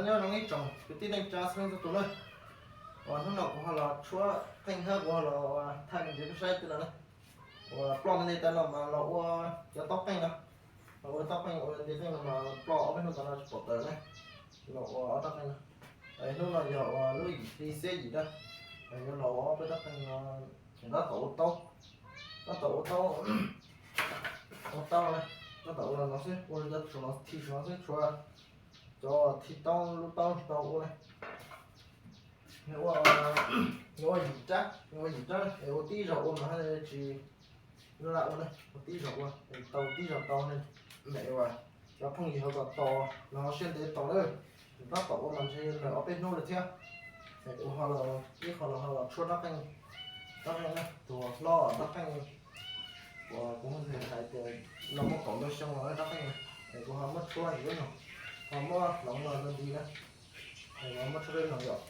Nyob zoo ib tsoom kwv tij neej tsa txhua leej txhua tus na, uas hnub no kuv ho los tshuab qeej hab kuv ho los thaij me ntsis peb saib tej no na. Uas ploj nte tas no mas los ua cov taub qeej no, los ua taub qeej ua nti qeej no mas ploj ob peb hnub tas no tsis pom tawm na, los ua ob rab qeej no. Hnub no yog uas lub yim hli xiab yim na, yuav los ua ob peb rab qeej no, tab tom ua taub, tab tom ua taub, ua taub na, tab tom ua no xwb, ua cov tsuav no thi tsuav no xwb, tshuav cov thi taub lub taub tau ua na. Nws ua, nws ua yim rab, nws ua yim rab es ua tib zaug ua mas tsis, nws lam ua na, ua tib zaug ua es tau tib zaug tau ne. Mam ua cov phooj ywg ho kom tos los ho siab ntev tos na, tab tom ua mas ntshe lawm ob peb hnub lawm thiab. Es kuv ho los ib qho los ho los tshuab rab qeej, rab qeej na, tus hlob rab qeej uas kuv hais tias los muaj kaum ntau xyoo los rab qeej na, es kuv ho muab tshuab ib no, ho muab hloov los nti na, es kuv ho muab tshuab peb no yom.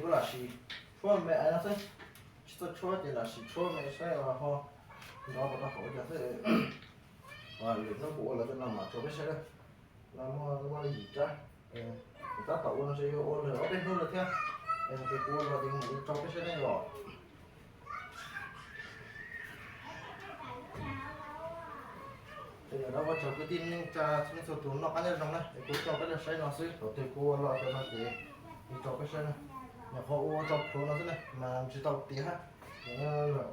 Kuv lam sim tshuab me no xwb, tsis txawj tshuab ces lam sim tshuab me saib ho nrov puas tau hauv cov xwb. Lwm hnub kuv ua lawm tej no mam tso peb saib na. Los muaj muaj li yim rab, kuv tab tom ua no ces yuav ua lawm ob peb hnub lawm thiab. Es kuv ua los ces mam li tso peb saib ne yom. Ces yog ua tsaug kwv tij neej tsa txhua leej txhua tus noj qab nyob zoo na, es kuv coj peb los saib no xwb, thaum twg kuv ua los cov no ces kuv tso peb saib na. Nyuam qhuav ua tso plhuav no xwb na mas tsis tau tiav hab,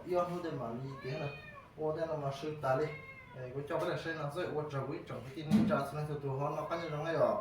ib ob hnub tej mam li tiav na. Ua tej no mas swb tas li. Kuv coj peb los saib no xwb, ua tsaug ib tsoom kwv tij neej tsa txhua leej txhua tus ho noj qab nyob zoo na yom.